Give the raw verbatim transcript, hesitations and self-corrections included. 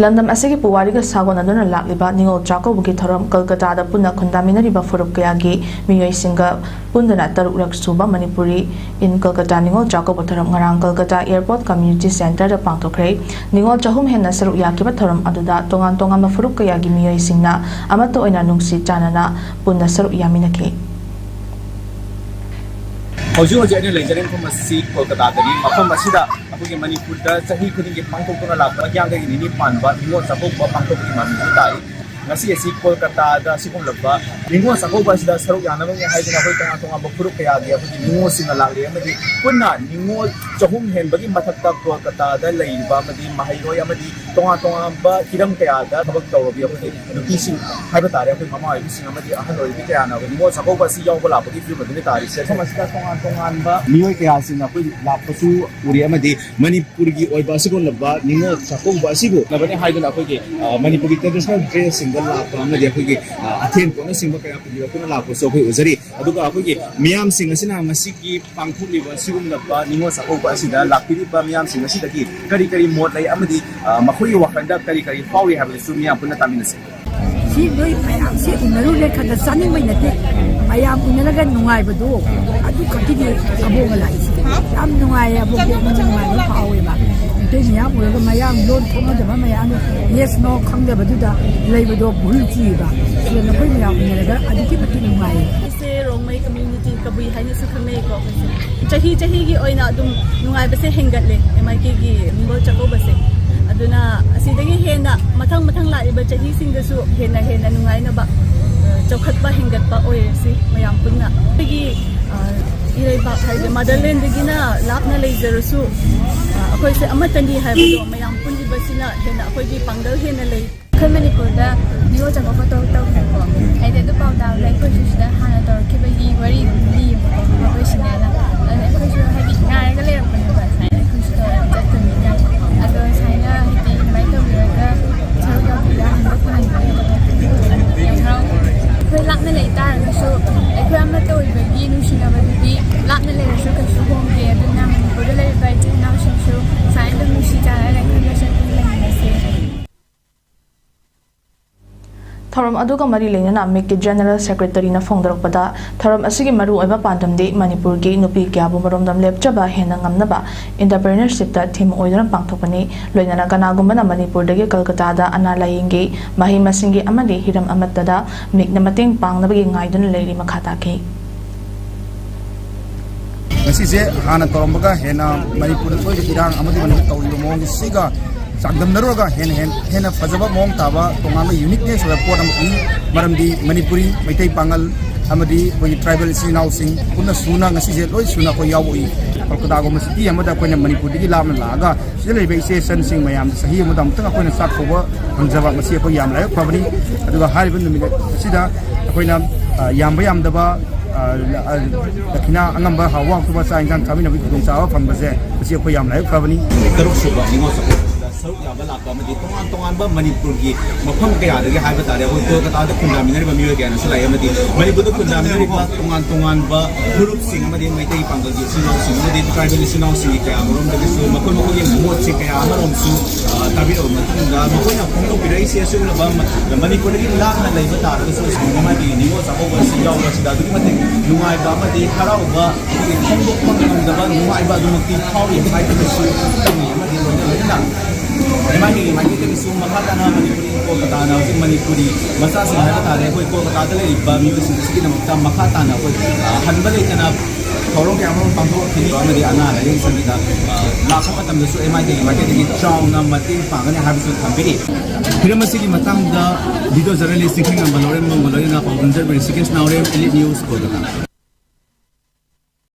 ꯂꯝꯗꯝ ꯑꯁꯤꯒꯤ ꯄꯨꯋꯥꯔꯤꯒ ꯁꯥꯒꯣꯟꯅꯗꯨꯅ ꯂꯥꯛꯂꯤꯕ ꯅꯤꯉꯣꯜ ꯆꯥꯛꯀꯧꯕꯒꯤ ꯊꯧꯔꯝ ꯀꯜꯀꯇꯥꯗ ꯄꯨꯟꯅ ꯈꯨꯟꯗꯥꯃꯤꯟꯅꯔꯤꯕ ꯐꯨꯔꯨꯞ ꯀꯌꯥꯒꯤ ꯃꯤꯑꯣꯏꯁꯤꯡꯒ ꯄꯨꯟꯗꯨꯅ ꯇꯔꯨꯛꯂꯛ ꯁꯨꯕ ꯃꯅꯤꯄꯨꯔꯤ in ꯀꯜꯀꯇꯥ ꯅꯤꯉꯣꯜ ꯆꯥꯛꯀꯧꯕ ꯊꯧꯔꯝ ꯉꯔꯥꯡ ꯀꯜꯀꯇꯥ ꯑꯦꯌꯔꯄꯣꯔꯠ ꯀꯝꯃ꯭ꯌꯨꯅꯤꯇꯤ ꯁꯦꯟꯇꯔꯗ ꯄꯥꯡꯊꯣꯛꯈ꯭ꯔꯦ꯫ ꯅꯤꯉꯣꯜ ꯆꯍꯨꯝ ꯍꯦꯟꯅ ꯁꯔꯨꯛ ꯌꯥꯈꯤꯕ ꯊꯧꯔꯝ ꯑꯗꯨꯗ ꯇꯣꯉꯥꯟ ꯇꯣꯉꯥꯟꯕ ꯐꯨꯔꯨꯞ ꯀꯌꯥꯒꯤ ꯃꯤꯑꯣꯏꯁꯤꯡꯅ ꯑꯃꯠꯇ ꯑꯣꯏꯅ ꯅꯨꯡꯁꯤ ꯆꯥꯟꯅꯅ ꯄꯨꯟꯅ ꯁꯔꯨꯛ ꯌꯥꯃꯤꯟꯅꯈꯤ꯫ ꯍꯧꯖꯤꯛ ꯍꯧꯖꯤꯛ ꯑꯩꯅ ꯂꯩꯖꯔꯤꯕ ꯃꯐꯝ ꯑꯁꯤ ꯀꯣꯜꯀꯇꯥꯗꯅꯤ꯫ ꯃꯐꯝ ꯑꯁꯤꯗ ꯑꯩꯈꯣꯏꯒꯤ ꯃꯅꯤꯄꯨꯔꯗ ꯆꯍꯤ ꯈꯨꯗꯤꯡꯒꯤ ꯄꯥꯡꯊꯣꯛꯇꯨꯅ ꯂꯥꯛꯄ ꯃꯌꯥꯡꯒꯤ ꯅꯤꯅꯤ ꯄꯥꯟꯕ ꯅꯤꯉꯣꯜ ꯆꯥꯛꯀꯧꯕ ꯄꯥꯡꯊꯣꯛꯄꯒꯤ ꯃꯃꯤꯡꯁꯨ ꯇꯥꯛꯏ꯫ ꯉꯁꯤ ꯑꯁꯤ ꯀꯣꯜꯀꯇꯥꯗ ꯑꯁꯤꯒꯨꯝꯂꯕ ꯅꯤꯉꯣꯜ ꯆꯥꯛꯀꯧꯕ ꯑꯁꯤꯗ ꯁꯔꯨꯛ ꯌꯥꯅꯕꯅꯤ ꯍꯥꯏꯗꯨꯅ ꯑꯩꯈꯣꯏ ꯇꯣꯉꯥꯟ ꯇꯣꯉꯥꯟꯕ ꯐꯨꯔꯨꯞ ꯀꯌꯥꯒꯤ ꯑꯩꯈꯣꯏꯒꯤ ꯅꯤꯉꯣꯜꯁꯤꯡꯅ ꯂꯥꯛꯂꯤ ꯑꯃꯗꯤ ꯄꯨꯟꯅ ꯅꯤꯉꯣꯜ ꯆꯍꯨꯝ ꯍꯦꯟꯕꯒꯤ ꯃꯊꯛꯇ ꯀꯣꯜꯀꯇꯥꯗ ꯂꯩꯔꯤꯕ ꯑꯃꯗꯤ ꯃꯍꯩꯔꯣꯏ ꯑꯃꯗꯤ ꯇꯣꯉꯥꯟ ꯇꯣꯉꯥꯟꯕ ꯍꯤꯔꯝ ꯀꯌꯥꯗ ꯊꯕꯛ ꯇꯧꯔꯕꯤ ꯑꯩꯈꯣꯏꯒꯤ ꯅꯨꯄꯤꯁꯤꯡ ꯍꯥꯏꯕ ꯇꯥꯔꯦ, ꯑꯩꯈꯣꯏ ꯃꯃꯥ ꯑꯣꯏꯕꯤꯁꯤꯡ ꯑꯃꯗꯤ ꯑꯍꯜ ꯑꯣꯏꯔꯕꯤ ꯀꯌꯥꯅ ꯑꯩꯈꯣꯏ ꯅꯤꯉꯣꯜ ꯆꯥꯛꯀꯧꯕ ꯑꯁꯤ ꯌꯥꯎꯕ ꯂꯥꯛꯄꯒꯤ ꯐꯤꯕꯝ ꯑꯗꯨꯅ ꯇꯥꯔꯤꯁꯦ꯫ ꯃꯐꯝ ꯑꯁꯤꯗ ꯇꯣꯉꯥꯟ ꯇꯣꯉꯥꯟꯕ ꯃꯤꯑꯣꯏ ꯀꯌꯥꯁꯤꯡꯅ ꯑꯩꯈꯣꯏ ꯂꯥꯛꯄꯁꯨ ꯎꯔꯦ ꯑꯃꯗꯤ ꯃꯅꯤꯄꯨꯔꯒꯤ ꯑꯣꯏꯕ ꯑꯁꯤꯒꯨꯝꯂꯕ ꯅꯤꯉꯣꯜ ꯆꯥꯛꯀꯧꯕ ꯑꯁꯤꯕꯨ ꯂꯕꯅꯤ ꯍꯥꯏꯗꯨꯅ ꯑꯩꯈꯣꯏꯒꯤ, ꯑ, ꯃꯅꯤꯄꯨꯔꯒꯤ traditional dressꯁꯤꯡꯗ ꯂꯥꯛꯄ ꯑꯃꯗꯤ ꯑꯩꯈꯣꯏꯒꯤ, ꯑ, ꯑꯊꯦꯟ ꯄꯣꯠꯅꯆꯤꯡꯕ ꯀꯌꯥ ꯄꯨꯕꯤꯔꯛꯇꯨꯅ ꯂꯥꯛꯄꯁꯨ ꯑꯩꯈꯣꯏ ꯎꯖꯔꯤ꯫ ꯑꯗꯨꯒ ꯑꯩꯈꯣꯏꯒꯤ ꯃꯤꯌꯥꯝꯁꯤꯡ ꯑꯁꯤꯅ ꯉꯁꯤꯒꯤ ꯄꯥꯡꯊꯣꯛꯂꯤꯕ ꯁꯤꯒꯨꯝꯂꯕ ꯅꯤꯉꯣꯜ ꯆꯥꯛꯀꯧꯕ ꯑꯁꯤꯗ ꯂꯥꯛꯄꯤꯔꯤꯕ ꯃꯤꯌꯥꯝꯁꯤꯡ ꯑꯁꯤꯗꯒꯤ ꯀꯔꯤ ꯀꯔꯤ ꯃꯣꯠ ꯂꯩ ꯑꯃꯗꯤ, ꯑ, ꯃꯈꯣꯏꯒꯤ ꯋꯥꯈꯜꯗ ꯀꯔꯤ ꯀꯔꯤ ꯐꯥꯎꯔꯤ ꯍꯥꯏꯕꯗꯨꯁꯨ ꯃꯤꯌꯥꯝ ꯄꯨꯟꯅ ꯇꯥꯃꯤꯟꯅꯁꯤ꯫ ꯁꯤ ꯅꯣꯏ ꯃꯌꯥꯝꯁꯤ ꯎꯅꯔꯨꯔꯦ ꯈꯟꯗ ꯆꯥꯅꯤꯡꯕꯩ ꯅꯠꯇꯦ꯫ ꯃꯌꯥꯝ ꯎꯅꯔꯒ ꯅꯨꯡꯉꯥꯏꯕꯗꯣ, ꯑꯗꯨ ꯈꯛꯀꯤꯗꯤ ꯑꯕꯣꯛꯅ ꯂꯥꯛꯏꯁꯦ꯫ ꯌꯥꯝ ꯅꯨꯡꯉꯥꯏꯌꯦ, ꯑꯕꯣꯛꯇꯤ ꯑꯩꯉꯣꯟꯗ ꯅꯨꯡꯉꯥꯏꯕ ꯐꯥꯎꯋꯦꯕ꯫ ꯃꯩꯇꯩ ꯃꯌꯥꯝ ꯎꯔꯒ ꯃꯌꯥꯝ ꯂꯣꯟ ꯊꯣꯛꯅꯗꯕ ꯃꯌꯥꯝ, yes no ꯈꯪꯗꯕꯗꯨꯗ ꯂꯩꯕꯗꯣ ꯚꯨꯜ ꯆꯨꯏꯕ꯫ ꯑꯗꯨꯅ ꯅꯈꯣꯏ ꯃꯌꯥꯝ ꯎꯅꯔꯒ ꯑꯗꯨꯛꯀꯤ ꯃꯇꯤꯛ ꯅꯨꯡꯉꯥꯏꯌꯦ꯫ ꯑꯩꯁꯦ ꯔꯣꯡꯃꯩ community ꯀꯕꯨꯏ ꯍꯥꯏꯅꯁꯨ ꯈꯪꯅꯩꯀꯣ ꯑꯩꯈꯣꯏꯁꯦ꯫ ꯆꯍꯤ ꯆꯍꯤꯒꯤ ꯑꯣꯏꯅ ꯑꯗꯨꯝ ꯅꯨꯡꯉꯥꯏꯕꯁꯦ ꯍꯦꯟꯒꯠꯂꯦ ꯑꯦꯝ ꯑꯥꯏ ꯀꯦꯒꯤ ꯅꯤꯉꯣꯜ ꯆꯥꯛꯀꯧꯕꯁꯦ꯫ ꯑꯗꯨꯅ ꯑꯁꯤꯗꯒꯤ ꯍꯦꯟꯅ ꯃꯊꯪ ꯃꯊꯪ ꯂꯥꯛꯂꯤꯕ ꯆꯍꯤꯁꯤꯡꯗꯁꯨ ꯍꯦꯟꯅ ꯍꯦꯟꯅ ꯅꯨꯡꯉꯥꯏꯅꯕ, ꯑ, ꯆꯥꯎꯈꯠꯄ ꯍꯦꯟꯒꯠꯄ ꯑꯣꯏꯔꯁꯤ ꯃꯌꯥꯝ ꯄꯨꯟꯅ꯫ ꯑꯩꯈꯣꯏꯒꯤ, ꯑ, ꯏꯔꯩꯕꯥꯛ ꯍꯥꯏꯗꯤ motherlandꯗꯒꯤꯅ ꯂꯥꯞꯅ ꯂꯩꯖꯔꯁꯨ, ꯑ, ꯑꯩꯈꯣꯏꯁꯦ ꯑꯃꯠꯇꯅꯤ ꯍꯥꯏꯕꯗꯣ ꯃꯌꯥꯝ ꯄꯨꯜꯂꯤꯕꯁꯤꯅ ꯍꯦꯟꯅ ꯑꯩꯈꯣꯏꯒꯤ ꯄꯥꯡꯒꯜ ꯍꯦꯟꯅ ꯂꯩ꯫ ꯑꯩꯈꯣꯏ ꯃꯅꯤꯄꯨꯔꯗ ꯅꯤꯉꯣꯜ ꯆꯥꯛꯀꯧꯕ ꯇꯧ-, ꯇꯧꯈ꯭ꯔꯦꯀꯣ꯫ ꯍꯥꯏꯗꯤ ꯑꯗꯨ ꯄꯥꯎ ꯇꯥꯕꯗ ꯑꯩꯈꯣꯏꯁꯨ ꯁꯤꯗ ꯍꯥꯟꯅ ꯇꯧꯔꯛꯈꯤꯕꯒꯤ ꯋꯥꯔꯤ ꯑꯗꯨꯝ ꯂꯤꯌꯦꯕꯀꯣ, ꯃꯈꯣꯏ ꯁꯤꯅꯦꯅ꯫ ꯑꯗꯨꯅ ꯑꯩꯈꯣꯏꯁꯨ ꯍꯥꯏꯗꯤ ꯉꯥꯏꯔꯒ ꯂꯩꯔꯛꯄꯅꯦꯕ, ꯁꯨꯃꯥꯏꯅ ꯑꯩꯈꯣꯏꯁꯨ ꯇꯧꯔꯒ ꯆꯠꯇꯣꯏꯅꯤꯅ꯫ ꯑꯗꯣ ꯁꯨꯃꯥꯏꯅ ꯍꯥꯏꯗꯤ ꯑꯗꯨꯃꯥꯏꯅ ꯇꯧꯕꯤꯔꯒ ꯁꯔꯨꯛ ꯌꯥꯕꯤꯔꯒ ꯍꯟꯕ ꯐꯪꯍꯟꯕꯒꯤꯗꯃꯛꯇ ꯌꯥꯝ ꯍꯔꯥꯎꯖꯩ꯫ ꯑꯩꯈꯣꯏ ꯂꯥꯞꯅ ꯂꯩ ꯇꯥꯔꯒꯁꯨ ꯑꯩꯈꯣꯏ ꯑꯃꯠꯇ ꯑꯣꯏꯕꯒꯤ ꯅꯨꯡꯁꯤꯅꯕꯗꯨꯗꯤ ꯂꯥꯞꯅ ꯂꯩꯔꯁꯨ ꯀꯩꯁꯨ ꯍꯣꯡꯗꯦ꯫ ꯑꯗꯨꯅ ꯃꯅꯤꯄꯨꯔꯗ ꯂꯩꯔꯤꯕ ꯏꯆꯤꯜ ꯏꯅꯥꯎꯁꯤꯡꯁꯨ ꯁꯨꯃꯥꯏꯅ ꯑꯗꯨꯝ ꯅꯨꯡꯁꯤ ꯆꯥꯟꯅꯅ ꯑꯩꯈꯣꯏ ꯃꯁꯦꯟ ꯑꯗꯨꯝ ꯂꯩꯃꯤꯟꯅꯁꯦ꯫ ꯊꯧꯔꯝ ꯑꯗꯨꯒ ꯃꯔꯤ ꯂꯩꯅꯅ ꯃꯤꯛꯀꯤ ꯖꯦꯅꯔꯦꯜ ꯁꯦꯀ꯭ꯔꯦꯇꯔꯤꯅ ꯐꯣꯡꯗꯣꯔꯛꯄꯗ, ꯊꯧꯔꯝ ꯑꯁꯤꯒꯤ ꯃꯔꯨꯑꯣꯏꯕ ꯄꯥꯟꯗꯝꯗꯤ ꯃꯅꯤꯄꯨꯔꯒꯤ ꯅꯨꯄꯤ ꯀꯌꯥꯕꯨ ꯃꯔꯣꯝꯗꯣꯝ ꯂꯦꯞꯆꯕ ꯍꯦꯟꯅ ꯉꯝꯅꯕ ꯏꯟꯇꯔꯄ꯭ꯔꯤꯅꯔꯁꯤꯞꯇ ꯊꯤꯝ ꯑꯣꯏꯗꯨꯅ ꯄꯥꯡꯊꯣꯛꯄꯅꯤ꯫ ꯂꯣꯏꯅꯅ ꯀꯅꯥꯒꯨꯝꯕꯅ ꯃꯅꯤꯄꯨꯔꯗꯒꯤ ꯀꯜꯀꯇꯥꯗ ꯑꯅꯥ ꯂꯥꯌꯦꯡꯒꯤ, ꯃꯍꯩ ꯃꯁꯤꯡꯒꯤ ꯑꯃꯗꯤ ꯍꯤꯔꯝ ꯑꯃꯠꯇꯗ ꯃꯤꯛꯅ ꯃꯇꯦꯡ ꯄꯥꯡꯅꯕꯒꯤ ꯉꯥꯏꯗꯨꯅ ꯂꯩꯔꯤ꯫ ꯃꯈꯥ ꯇꯥꯈꯤ꯫ ꯉꯁꯤꯁꯦ ꯍꯥꯟꯅ ꯇꯧꯔꯝꯕꯒ ꯍꯦꯟꯅ ꯃꯅꯤꯄꯨꯔꯗ ꯊꯣꯛꯏꯕ ꯏꯔꯥꯡ ꯑꯃꯗꯤ ꯃꯅꯤꯄꯨꯔ ꯇꯧꯔꯤꯕ ꯃꯑꯣꯡꯁꯤꯒ ꯆꯥꯡꯗꯝꯅꯔꯨꯔꯒ ꯍꯦꯟꯅ ꯍꯦꯟ-, ꯍꯦꯟꯅ ꯐꯖꯕ ꯃꯑꯣꯡ ꯇꯥꯕ ꯇꯣꯉꯥꯟꯕ ꯌꯨꯅꯤꯛꯅꯦꯁ ꯑꯣꯏꯕ ꯄꯣꯠ ꯑꯃ ꯎꯏ꯫ ꯃꯔꯝꯗꯤ ꯃꯅꯤꯄꯨꯔꯤ, ꯃꯩꯇꯩ ꯄꯥꯉꯜ ꯑꯃꯗꯤ ꯑꯩꯈꯣꯏꯒꯤ ꯇ꯭ꯔꯥꯏꯕꯦꯜ ꯏꯆꯤꯜ ꯏꯅꯥꯎꯁꯤꯡ ꯄꯨꯟꯅ ꯁꯨꯅ ꯉꯁꯤꯁꯦ ꯂꯣꯏ ꯁꯨꯅ ꯑꯩꯈꯣꯏ ꯌꯥꯎꯕ ꯎꯏ꯫ ꯀꯣꯜꯀꯇꯥꯒꯨꯝꯕ ꯁꯤꯇꯤ ꯑꯃꯗ ꯑꯩꯈꯣꯏꯅ ꯃꯅꯤꯄꯨꯔꯗꯒꯤ ꯂꯥꯞꯅ ꯂꯥꯛꯑꯒ ꯁꯤꯗ ꯂꯩꯔꯤꯕ ꯏꯆꯦ ꯏꯆꯟꯁꯤꯡ ꯃꯌꯥꯝꯗ ꯆꯍꯤ ꯑꯃꯗ ꯑꯃꯨꯛꯇꯪ ꯑꯩꯈꯣꯏꯅ ꯆꯥꯛ ꯀꯧꯕ ꯐꯪꯖꯕ, ꯃꯁꯤ ꯑꯩꯈꯣꯏ ꯌꯥꯝ ꯂꯥꯏꯕꯛ ꯐꯕꯅꯤ꯫ ꯑꯗꯨꯒ ꯍꯥꯏꯔꯤꯕ ꯅꯨꯃꯤꯠ ꯑꯁꯤꯗ ꯑꯩꯈꯣꯏꯅ, ꯑ, ꯌꯥꯝꯕ ꯌꯥꯝꯗꯕ, ꯑ, ꯑ, ꯗꯈꯤꯅꯥ ꯑꯉꯝꯕ ꯍꯥꯎꯕ ꯍꯥꯎꯇꯕ ꯆꯥꯛ ꯏꯟꯁꯥꯡ ꯆꯥꯃꯤꯟꯅꯕꯒꯤ ꯈꯨꯗꯣꯡꯆꯥꯕ ꯐꯪꯕꯁꯦ, ꯃꯁꯤ ꯑꯩꯈꯣꯏ ꯌꯥꯝ ꯂꯥꯏꯕꯛ ꯐꯕꯅꯤ꯫ ꯇꯔꯨꯛ ꯁꯨꯕ ꯅꯤꯉꯣꯜ ꯆꯥꯛꯀꯧꯕꯗ ꯁꯔꯨꯛ ꯌꯥꯕ ꯂꯥꯛꯄ ꯑꯃꯗꯤ ꯇꯣꯉꯥꯟ ꯇꯣꯉꯥꯟꯕ ꯃꯅꯤꯄꯨꯔꯒꯤ ꯃꯐꯝ ꯀꯌꯥꯗꯒꯤ ꯍꯥꯏꯕ ꯇꯥꯔꯦ, ꯑꯩꯈꯣꯏ ꯀꯣꯜꯀꯇꯥꯗ ꯈꯨꯟꯗꯥꯃꯤꯟꯅꯔꯤꯕ ꯃꯤꯑꯣꯏ ꯀꯌꯥꯅꯁꯨ ꯂꯥꯛꯑꯦ, ꯑꯃꯗꯤ ꯃꯅꯤꯄꯨꯔꯗ ꯈꯨꯟꯗꯥꯃꯤꯟꯅꯔꯤꯕ ꯇꯣꯉꯥꯟ ꯇꯣꯉꯥꯟꯕ ꯐꯨꯔꯨꯞꯁꯤꯡ ꯑꯃꯗꯤ ꯃꯩꯇꯩ ꯄꯥꯡꯒꯜꯒꯤ ꯏꯆꯤꯜ ꯏꯅꯥꯎꯁꯤꯡ ꯑꯃꯗꯤ ꯇ꯭ꯔꯥꯏꯕꯦꯜ ꯏꯆꯤꯜ ꯏꯅꯥꯎꯁꯤꯡꯒꯤ ꯀꯌꯥ ꯑꯃꯔꯣꯝꯗꯒꯤꯁꯨ ꯃꯈꯣꯏ ꯃꯈꯣꯏꯒꯤ ꯃꯣꯠꯁꯦ ꯀꯌꯥ ꯑꯃꯔꯣꯝꯁꯨ, ꯑ, ꯇꯥꯕꯤꯔꯕ ꯃꯇꯨꯡꯗ ꯃꯈꯣꯏꯅ ꯐꯣꯡꯗꯣꯛꯄꯤꯔꯛꯏꯁꯦ ꯑꯁꯤꯒꯨꯝꯂꯕ ꯃ-, ꯃꯅꯤꯄꯨꯔꯗꯒꯤ ꯂꯥꯞꯅ ꯂꯩꯕ ꯇꯥꯔꯒꯁꯨ ꯑꯁꯤꯒꯨꯝꯕ ꯃꯥꯒꯤ ꯅꯤꯉꯣꯜ ꯆꯥꯛꯀꯧꯕ ꯑꯁꯤ ꯌꯥꯎꯕ ꯑꯁꯤꯗ ꯑꯗꯨꯛꯀꯤ ꯃꯇꯤꯛ ꯅꯨꯡꯉꯥꯏꯕ ꯑꯃꯗꯤ ꯍꯔꯥꯎꯕ, ꯑꯩꯈꯣꯏꯒꯤ ꯐꯣꯡꯗꯣꯛꯄ ꯉꯝꯗꯕ ꯅꯨꯡꯉꯥꯏꯕ ꯑꯗꯨꯃꯛꯇꯤ ꯐꯥꯎꯔꯤ ꯍꯥꯏꯕꯗꯨꯁꯨ ꯈꯪꯉꯤ꯫ ꯑꯃꯗꯤ ꯂꯣꯏꯅ ꯂꯣꯏꯅꯅ ꯑꯦꯝ ꯑꯥꯏ ꯕꯤꯒꯤ ꯃꯥꯏꯀꯩꯗꯒꯤꯁꯨ ꯃꯈꯥ ꯇꯥꯅ ꯃꯅꯤꯄꯨꯔꯤ ꯀꯣꯜꯀꯇꯥꯅ ꯍꯧꯖꯤꯛ ꯃꯅꯤꯄꯨꯔꯤ ꯃꯆꯥꯁꯤꯡ ꯍꯥꯏꯕ ꯇꯥꯔꯦ, ꯑꯩꯈꯣꯏ ꯀꯣꯜꯀꯇꯥꯗ ꯂꯩꯔꯤꯕ ꯃꯤꯑꯣꯏꯁꯤꯡ ꯑꯁꯤꯒꯤꯗꯃꯛꯇ ꯃꯈꯥ ꯇꯥꯅ ꯑꯩꯈꯣꯏ, ꯑ, ꯍꯟꯕ ꯂꯩꯇꯅ ꯊꯧꯔꯝ ꯀꯌꯥ ꯑꯃꯔꯣꯝ ꯄꯥꯡꯊꯣꯛꯂꯛꯈꯤꯅꯤ꯫ ꯑꯃꯗꯤ ꯑꯅꯥ ꯂꯥꯏꯌꯦꯡ ꯁꯪꯒꯤꯗ, ꯑ, ꯂꯥꯛꯄ ꯃꯇꯝꯗꯁꯨ ꯑꯦꯝ ꯑꯥꯏ ꯗꯤꯒꯤ ꯃꯥꯏꯀꯩꯗꯒꯤ ꯆꯥꯎꯅ ꯃꯇꯦꯡ ꯄꯥꯡꯒꯅꯤ ꯍꯥꯏꯕꯁꯨ ꯊꯝꯕꯤꯔꯤ꯫ ꯍꯤꯔꯝ ꯑꯁꯤꯒꯤ ꯃꯇꯥꯡꯗ ꯚꯤꯗꯤꯑꯣ ꯖꯔꯅꯦꯂꯤꯁ ꯆꯤꯡꯈꯩꯉꯥꯟꯕ ꯂꯧꯔꯦꯝ ꯅꯣꯡꯃ ꯂꯣꯏꯅꯅ ꯄꯥꯎꯗꯝꯖꯔꯕꯤꯔꯤ ꯁꯤꯀꯦꯁ ꯅꯥꯎꯔꯦꯝ, ꯏꯂꯤꯠ ꯅ꯭ꯌꯨꯁ, ꯀꯣꯜꯀꯇꯥ꯫